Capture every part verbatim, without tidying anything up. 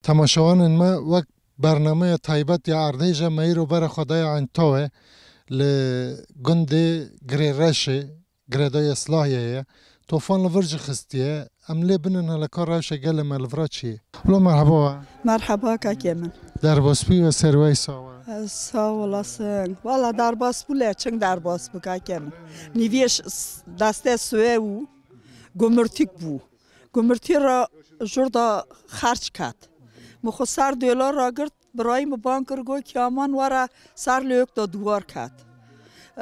Temaşewanên me, wek bernameya taybet ya erdhêja me îro bera xwe daye Eyntawe li gundê Girêreşê, girêdayê Islahiyeyê ye. Tofan li vir jî xistiye. Em lê binin hele ka rewşa gelê me li vira çi yê. Wilo merheba we. Merheba kakê min. Derbas bî we, serwey sax we. Sağ olasın. Valla derbas bû, lê çing derbas bû kakê min. Nîviyê ş-, s-, destê suwe û gumurtîk bû. Gumurtî ra jûr da xerç ket. Mi xwu ser dêla ra girt, birayî mi bang kir, got ki aman were ser lêwik da duwar ket. E,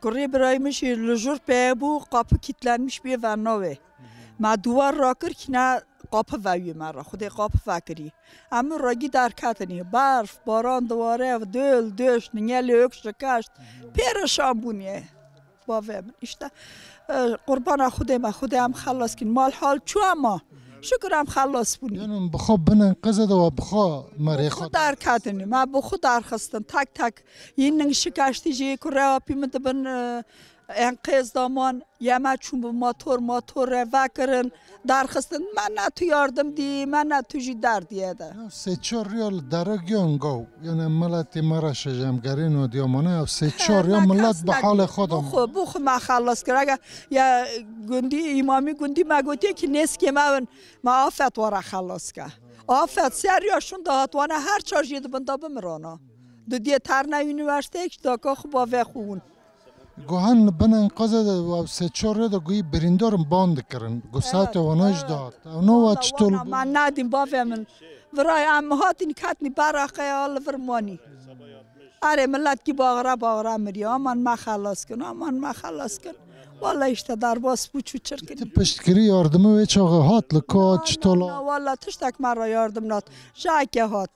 kurê birayî mi jî li jûr peye bû, kapı kilitlenmiş bê ve navê. Ma duwar ra kir kî ne kapı vewî me ra, xwedê kapı vekirî. Em mi ragî derketinî. Berf, baran, diware, döl, döş, ninge lêwik şikeşt. Pêreşan bûnî. Bavê min. Îşte, e, qurbana Xwedê me, Xwedê em xelas kîn. Mal hal çu ama. Şukir em xelas bûnî. Yanî bi xwe bin enqeze de wa bi xwe merê xwe. Xwe derketinî. Me bi xwe derxistin. Tek tek. Yîn ning şikeştî jî kurê apî min dibin, e, enqez daman. Yeme çûn bi motor, motor re vekirin. Derxistin, me ne tu yardim dî, me ne tu jî derdîye de. Ya sê çar rîyal dere giyan gaw. Yanî miletê me ra şejem gerêno dîyamane, ew sê çar rîyal milet bi halê xwe de. Buxu, buxu me xelas kir. Ege ya gundî, îmamî gundî me gotiye ki nêskê me win, me afet wara xelas ke. Afet ser ya şun dahat wane her çar jê di binda bimirana. Di diye terne unîversîteyê ki daka xu bavê xu win. Guhen li bin enqaza de wa sê çar rê de guyî birîndarin ban dikirin. Gu sewte wana jî dihat. Ew no wa çitol bû? Ma nadîn bavê min. Viray em hatin katnî beraxeya li vir manî. Arê millet kî baxira baxira mirî. Aman me xelas kin, aman me xelas kin. Walla îşte derbas bû çû çirkin. Ti piştkirî yardimi wê çaxê hat li ka çitol a? Walla tiştek me ra yardim nat. Jake hat.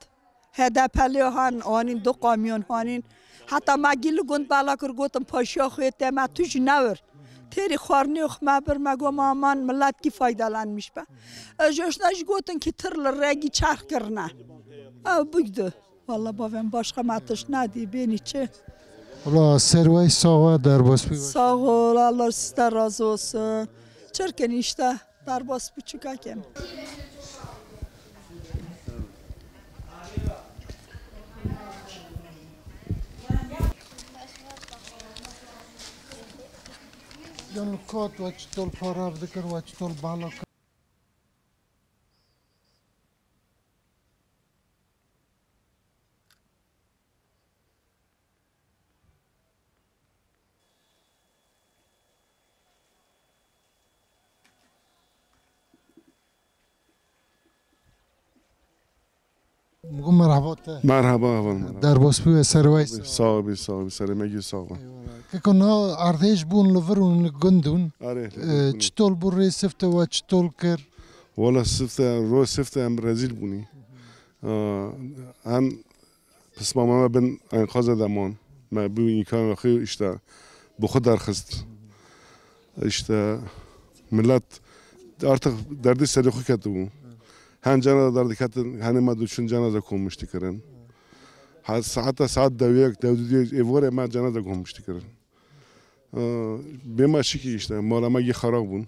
H D P'lî han anîn, du kamyon hanîn. Heta ma gî li gund bela kir, gotin paşiya xo yê te, ma tu jî newir. Têrî xwarnî xo ma bir, ma go ma aman millet kî faydalanmiş be. E, joşna jî gotin ki tir li regî çerx kirine. Ew bigdi. Valla bavem başka ma tişt nadî bênî çi. Ula serwey sawa derbas bî. Sağ ol, Allah sizden razı olsun. Çirkin işte. Derbas bû çuka kem. Yan kot we çitol parav dikir, we çitol bala kir. Merhaba te. Merhaba, heval, merhaba. Derbas bî, serwey sax. Sağ ol, sağ ol. Serê me gî sağ ol. Eyvallah. Keko na erdhêj bûn li vir ûn li gund ûn. Are, li gund ûn. E, çitol bû rê sifte we çitol kir? Wala sifte, ro sifte em rezîl bûnî. Aa, hem Pismama me bin enqaza de man. Me bû îmkan ve xwe îşte bi xwe derxist. Îşte millet artık derdê serê xwe ketibû. Hen cena de derdî ketin, henê me du çin cena de komuştî kirin. Ha, saeta saet dewiyek, dewdî diye êvorê me cena de komuştî kirin. Aa, bê ma şikî îşte, mala ma gî xerab bûn.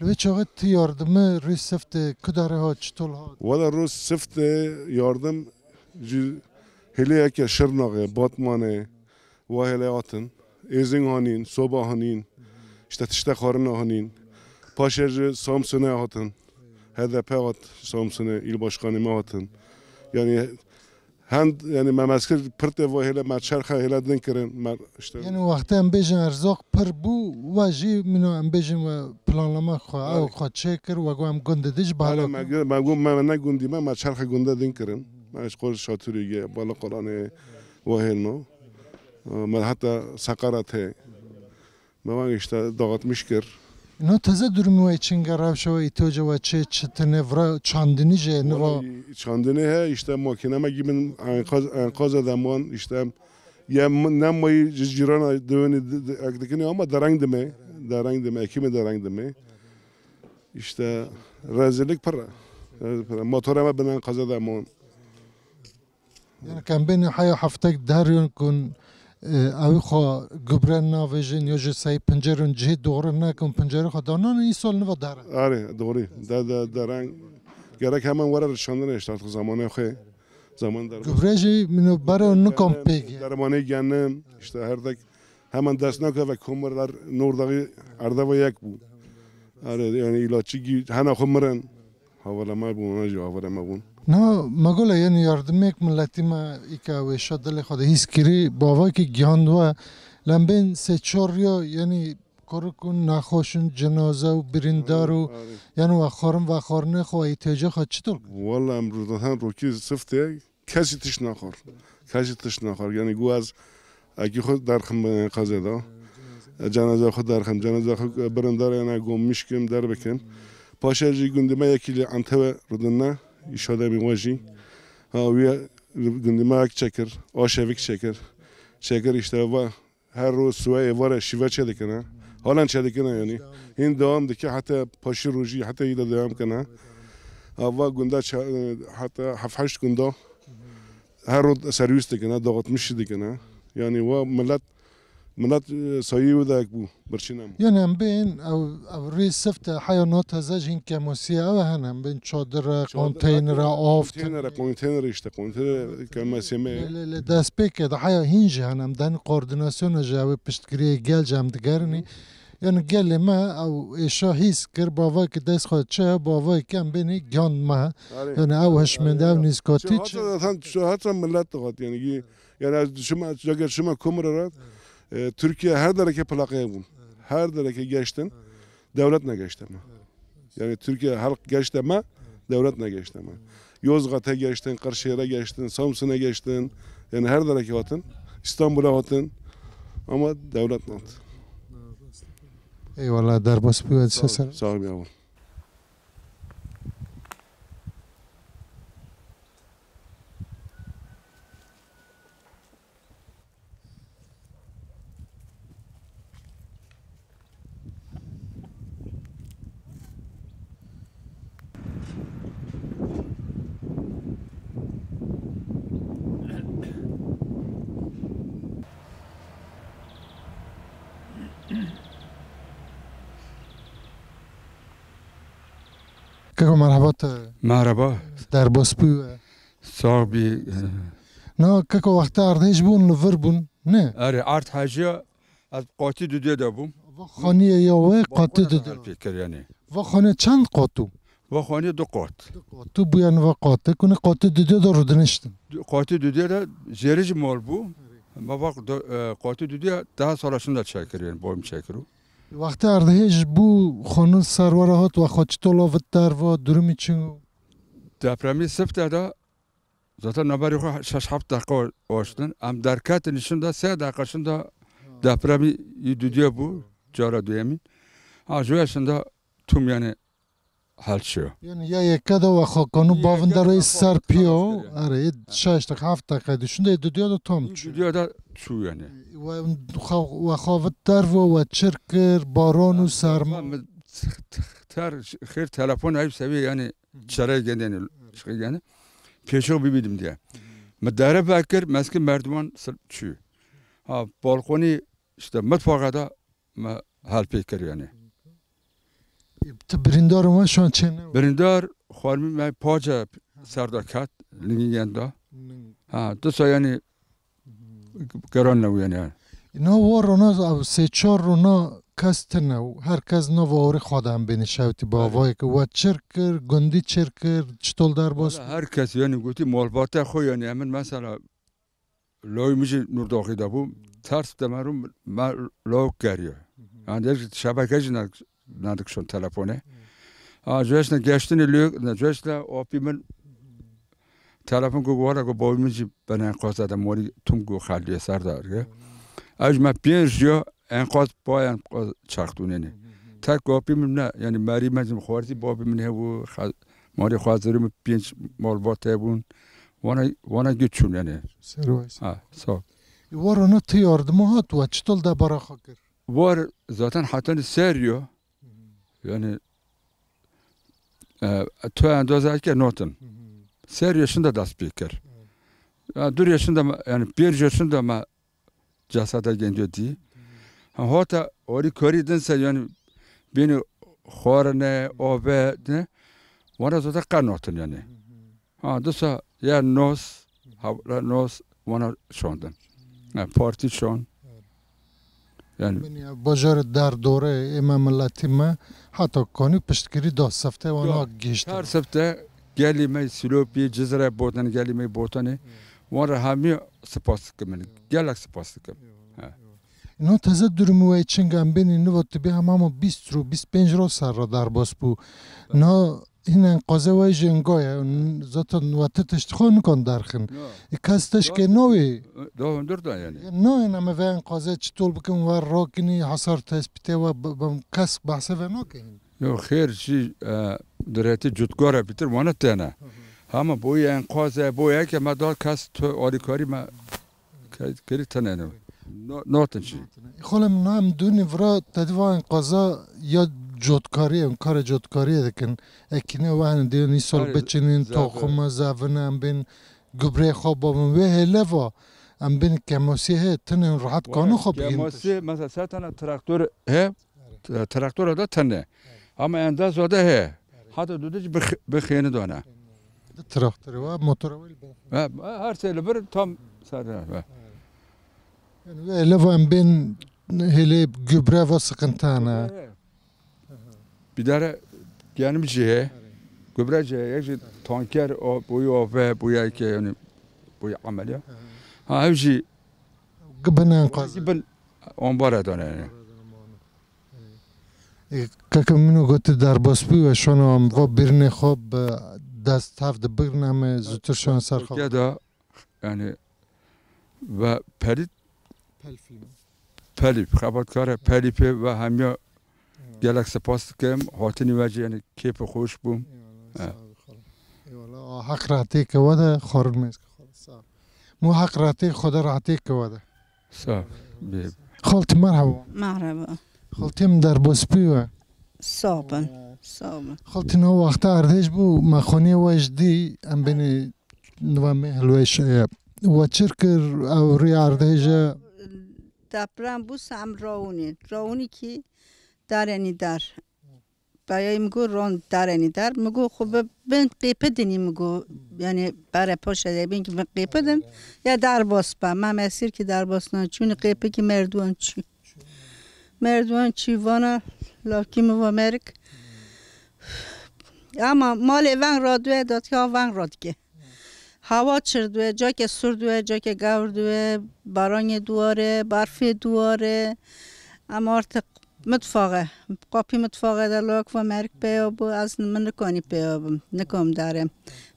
Li vê çaxê ti yardimi rê sifte, kudare hat, çitol hat? Wela rê sifte yardim ji hêlê eke Şirnaxê, Batmanê, wa hêlê hatin. Êzing hanîn, soba hanîn, îşte tişte xwarina hanîn. Paşê ji Samsunê hatin. H D P hat Samsunê, îl başkanê me hatin. Yanî Hend, yanî, me mezkir pirtê vo hêle me çerxe hêle din kirin, me işte. Yanî wextê em bêjin erzaq pir bû, we jî mîno em bêjin we planlama xwe, ew xwe çêkir, we got em gundê de jî bala kir. Me got, me got me ne gundî me, me çerxe gunde din kirin. Me ji qol Şatûrî ge, Baliqolanê, we hêlno. Me heta Seqara tê. Me vang işte dağıtmış kir. No teze durumê we çinge, rewşa we îtoca we çi, çi tine vira çandinî jê niva? Vallahi çandinî he, işte makine me gî bin enkaz, enkaza de man işte ya m-, ne mayî ji cîrana diwenî d-, d-, ek dikinî ama dereng dime, dereng dime, ekî mi dereng dime. İşte rezillik pir e. Rezillik pir e. Motora me bin enkaza de man. Yanî kem bênî heya heftek deryon kun, e, ew xwe gubre navêjin, yo jî sey pincerun cihê doğru nekun, pincerê xwe danan, îsol niva dere. Arê, doğru. De, de, dereng, Gerek hemen were rişandine işte artık zamanê xo. Zaman der. Gübre jî mino bero nikom pêk. Dermanê genim, işte her dek hemen dest nake ve komurlar Nordağ'ı erdeva yek bu. Are yani ilaççı gi-, hena xo miren. Havale me bûn, ona jî havale me bûn. Na, me gole, yanî yardimêk miletî me îka wêşa dilê xwe de hîs kirî, bava ki gihand we. Lembên sê çor riyo, yanî korik û nexweş û cenaze û birîndar û, yanî we xwarin vexwarinê xwe îhtîyaca xwe çitur kir? Walla em rûdatan rokî siftê, kesî tişt naxwar. Kesî tişt naxwar. Yanî gu ez ekî xwe derxim, e, qezê de. E, cenaze xwe derxim. Cenaze xwe birindar ena gom mişkim, derbikim. Paşa jî gundî me yekî li Antewe rudinne, îşademî we jî. Ha, wîye gundî me ek çekir, aşevik çekir. Çekir işte va, her roz suwe êvare şîve çedikine. Halen çedikine yanî. Hîn dewam dike heta paşî rojî, heta îda dewam kine. Ha, va gunda ça-, e, heta heft heşt gunda. Her rod serwîs dikine, dağıtmış dikine. Yanî wa millet, millet, e, sayî wî de ek bû, birçî nemo. Yanî em bên ew, ew rê sifte heya no teze jî hîn kemosîye ew hen, em bên çadire, çadir, konteynere, aft. Konteynere, konteynere işte, konteynere kemosîye me. Lê, lê, lê dest pê ke de heya hîn jî hen, em den koordînasyona jî ew piştgirîyê gel jî em digerinî. Yanî gelê me ew êşa hîs kir, bava ki dest xwe çi, bava ki em bênî gand me. Arê. Yanî ew hişmende, ew nîskatî çi? Hata zaten, hata millet de hat yanî. Yanî ez şima, eger şima Komoro ra, e, Türkiye her dereke plaqe bûn. Her dereke geçtin, dewlet negeşte me. Yanî Türkiye halk geçte me, dewlet negeşte me. Yozgat'e geçtin, Kırşehir'e geçtin, Samsun'a geçtin. Yanî her dereke hatin, İstanbul'a hatin. Ama dewlet nat. Eyvallah, derbas bû, sağ ol, sağ ol, yavrum. Keko, merheba te. Merheba. Derbas bû. Sağ bî. Na, keko, wextê erdhêj bûn, li vir bûn, ne? Erê, erd hecîya ez qatî dudê de bûm. Va xanîye ya we qatî dudê. Pêkir yanî. Va xanîye çend qat û? Va xanîye du qat. Du qat û bû yanî va qatê. Kunê qatî dudê de rudiniştin. Du-, qatî dudê de jêrî jî mal bû. Ma va do-, e, qatî dudê daha sala şinda çekir yanî, boym çekir û. Wextê erdhêj bû, xanî ser we ra hat, we xwe çitol avit derva, durumî çin o? Depremî sifte de zaten naberî xwe şeş heft deqa aştin. Em derketin şinda, se deqa şinda depremî yî dudiye bû, cara duyemîn. Ha, juya şinda tüm yanî hel şiyo. Yanî ya yeke de we xwe kanû bavin de rey ser piyo. Erê, şeş deqa, heft deqa de şinda, yê dudiye de tam çû. Dudiye de çû yanî. We xwe, we xwe avit derva, we çir kir, baran û serma. Ter xêr telefon ew sevî yanî çerey gendenî, şiqî genî. Pêşo bibîdim diye. Mi dere vekir, meskî merdiman sil-, çû. Ha, balkonî işte mitfaqa da mi hel pê kir yanî. Ti birîndar ma şan çêne? Birîndar xwarmî me pace serda ket, lingî yenda. Ha, disa yanî geran newîyen yanî. Na war ona, ew sê çar rona kes tine û her kes na warê xwe de em bênî şewtî bavayê ke we çir kir, gundî çir kir, çitol derbas. Wala her kes yanî gotî malbate xo yanî, emin mesela lawî mi jî Nurdoxî de bû, ters de me rû me lawik geriye. Yanî şebeke jî ne-, nedikişon telefone. A, cueşne geçtine lawik, ne cueşne apî min telefon ku wala ku bawî min jî bena enqaza de morî tum ku xelîye ser de erge. Ez me pênc riya enqaz pay enqaz çaxtûnenê. Tek apî min ne, yanî merî me jî xwarzî babî min hebû, xe-, morî xwazirî min pênc malbat hebûn. Wana, wana gî çûn yanî. Serwayis. Ha, sağ ol. War ona ti yardima hat, wa çital debara xwe kir? War zaten heten ser yo. Yanî, e, tu endaze ke notin. Ser yaşında dest pê kir. Ya, dur yaşında ma-, yanî pênc yaşında ma cesede gendiyo dî. Ha, hota orî korî din se yanî bênî xwarine, ove, ne? Vana zote qe notin yanî. Ha, disa ya nos, hawra nos, vana şondin. Ha, partî şon. Yanî Binî bajarê derdore ê me miletî me heta kanî piştgirî da sifte wana gihiştin. Her sifte gelî me Silopî, Cizre botin, gelî me botanê. Wan ra hemî spas dikim. Gelek spas dikim. No teze durumî wey çing em benî niva tu bî hema ma bîst ro, bîst pênc ro ser ra derbas bû. No hîn enqaze wey jî enga ye. Zaten wa ti tişt xo nikan derxin. E, kes teşkê no wî. Do hundir da yanî. No hîn eme ve enqaze çitol bikin, wa rakinî, hasar tespîte wa kes behse ve nakin. Yo xêr jî, e, direti cutkare bitir wana tene. Hama boyê enqaze, boyê ke ma da kes tu alîkarî ma Ke-, kerî tenê no. No, notin çî. Xolem nam dûnî vira tedî va enqaza ya cotkarî, en karê cotkarî dikin. Ekîne wehne diyo nîsol biçinin, toxuma, zevine, em bên gübreyê xo bavin. Wê hêle va, em bên kemosî hê, tinên rahat kanu xo bigin. Kemosî, mesela sertana traktor hê, T-, traktora da tenê. Ama enda zode hê. Hata dude jî bi xêni done. Di traktorî wa, motora wa li ber. Ha, her şey li bir tam sade. Ha. Yani ve leva em bên hêlê gübre va sıkıntı ana. Bir dare gelmiş jî hê. Gübre jî hê, yek jî tanker o, boyu ave, boyu ke yani boyu amel ya. Ha, ev jî gibin enqaz. Gibin ambara done yani. E, keke min o gotî derbas bî we şona va birnê xo bi dest tev de bigrin, em ê zûtir şona ser xo. Tirkîya de yani ve pelî pelîp xebatkare pelîpê ve hemya gelek spas dikim. Hatinî we jî yani kêfê xweş bûm. Eyvallah, sağ ol. Eyvallah. Heq rahatê ke we de, xorun mêz ke xo de. Sağ ol. Mu heq rahatê xo de rahatê ke we de. Sağ ol. Xaltî merhaba. Merhaba. Xaltî em derbas bî we. Sağ bin. Sağ bin. Xaltî no wexta erdhej bû, me xonîye we ji dî, em benî niva me hilweş e. We çir kir ew rî erdheje? Deprem bû se em rawunî. Rawunî kî darenî dar. Dayayî mi go ron darenî der. Mi go xo bi bin qêpi dinî mi go. Yani bare paşa de bin ki bin qêpi din. Ya derbas ba. Ma mesir ki derbas na çûnî qêpi ki merduan çû. Merduan çû vana lakî mi va merik. Ama malê ven ra duye dat ya ven ra dike. Hawa çir duye, cake sur duye, cake gewr duye, baranê duware, barfê duware. Ama artık Mitfaxe. Qapî mitfaxe de lak va merik peya bû, ez min nikanî peya bim. Nikam derim.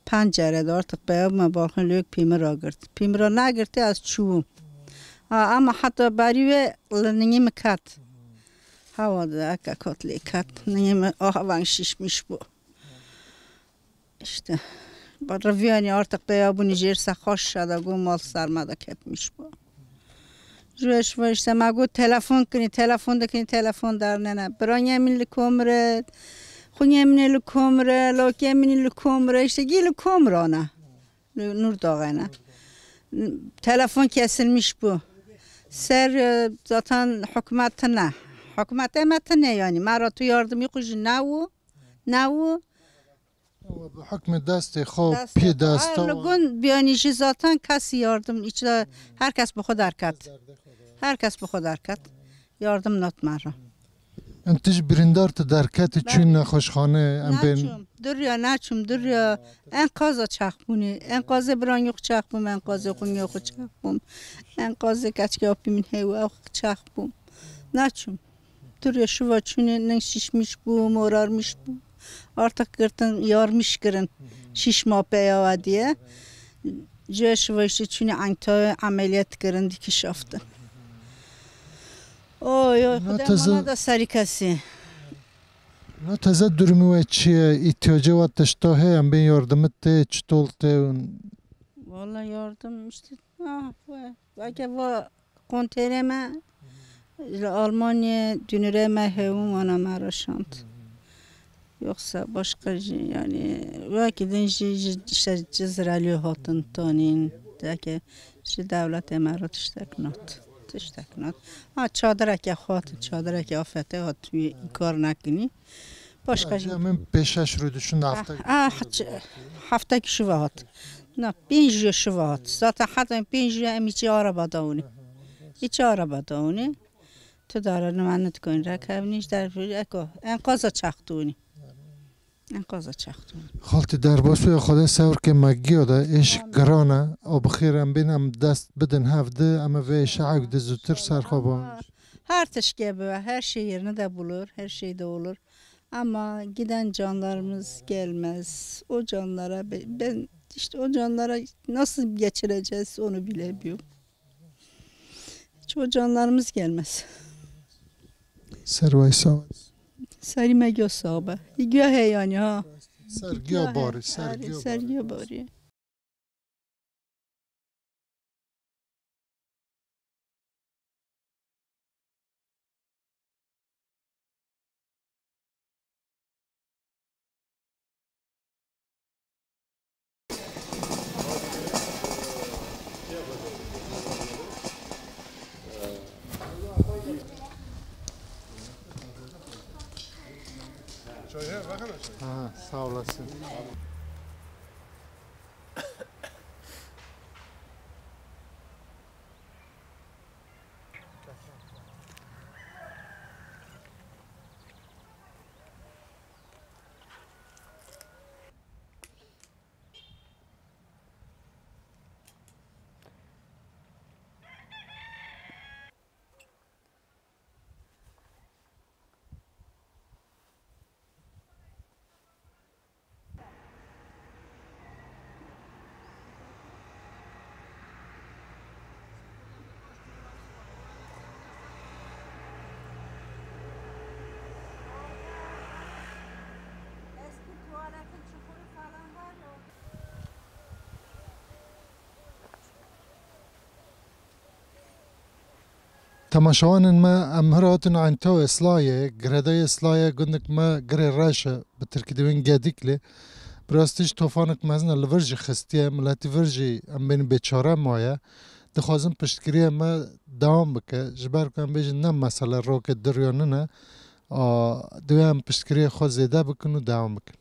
Pencere de artık peya bime, balxin lök pî mi ra girt. Pî mi ra negirtî ez çû. Ha, ama heta berî ve liningî mi ket. Hawa de eke kat lê ket. Ningî mi aha veng şişmiş bû. İşte, rivîyanî artık peya bûnî jêr se xaş şeda go mal serma de kepmiş bû. Ju eş va işte ma go telefon kinî, telefon de kinî, telefon dernene. Biranyê min li kom re, xuniyê min ê li kom re, lokê min ê li kom re, işte gî li kom rana. Nur Dağı'na. Telefon kesilmiş bu. Ser e, zaten hükümet ne? Hükümet emet ne yani? Mara tu yardım yok, ne o? Ne o? Bi hukmê destê xo pî desta. Erlugun biyanî jî zaten kesî yardim îçla, herkes bi xo derket. Herkes bi xo derket. Yardim nat me ra. Em tij birîndar ti derketî çûn nexweşxane em bên. Neçûm, durya neçûm, durya. Enqaza çax bûnî. Enqazê biranî xo çax bûm, enqazê xunîya xo çax bûm. Enqazê keçikê apî min hêwa xo çax bûm. Neçûm. Durya şiva çûnê ning şişmiş bû, morarmiş bû. Artık girtin, yarmiş kirin. Şişma peya wa diye. Cê şiva işte çûnê Antalya ameliyat kirin, dikişaftin. Oy oy, Xuda mana da serî kesî. Na teze durumî we çi ye? Îhtiyacê we tişta heye? Em bên yardimit tê, çitol tê? Valla yardım işte. Ah, vay. Vake va konteynere me li Almanya dünüre me hewin vana me ra şand. Yoksa başka jî yani belki din jî jî işte Cizrelî hatin tanîn. Deke jî dewletê me ra tiştek nat. Tiştek nat. Ha çadireke xo hatin, çadireke afete hat, înkar nekinî. Başka şey. Hemen beşeş rü düşün hafta. Ah, ah, hafta ki şuva hat. Na, pênc rü şuva hat. Zaten hata pênc rü em içi araba da uni. İçi araba da uni. Tu dara nümenit koyun rakavniş der eko. Enkaza çaktı uni. Enkaza çaktı uni. Xaltî derbas ya xode sewr ke ma giyo de eşik girana. O bixêr em bên em dest bidin hevdi, em vê eşik de zûtir ser xo ban. Her tişt gebe, her şey yerine de bulur, her şey de olur. Ama giden canlarımız gelmez. O canlara be- ben işte o canlara nasıl geçineceğiz onu bilemiyorum. Hiç o canlarımız gelmez. Servay sağ ol. Serime göz sağ be. Göğe yani ha. Sergiyo bari, sergiyo bari. Sergiyo bari. Ha, sağ olasın. Eski tuvaletin çukuru falan var ya. Temaşewanên me, em hira hatin Eyntew Îslahîye, girêdayê Îslahîye, gundek me girê reş e, bi tirkî dibên Gedîklî. Bi rastî jî tofanek mezin a li vir jî xistiye, miletî vir jî em bên bêçare maye. Dixwazin piştgirîya me dewam bike. Ji ber ku em bêjin ne mesele roke di rûya nine, a, divê em piştgirîya xwe zêde bikin û dewam bikin.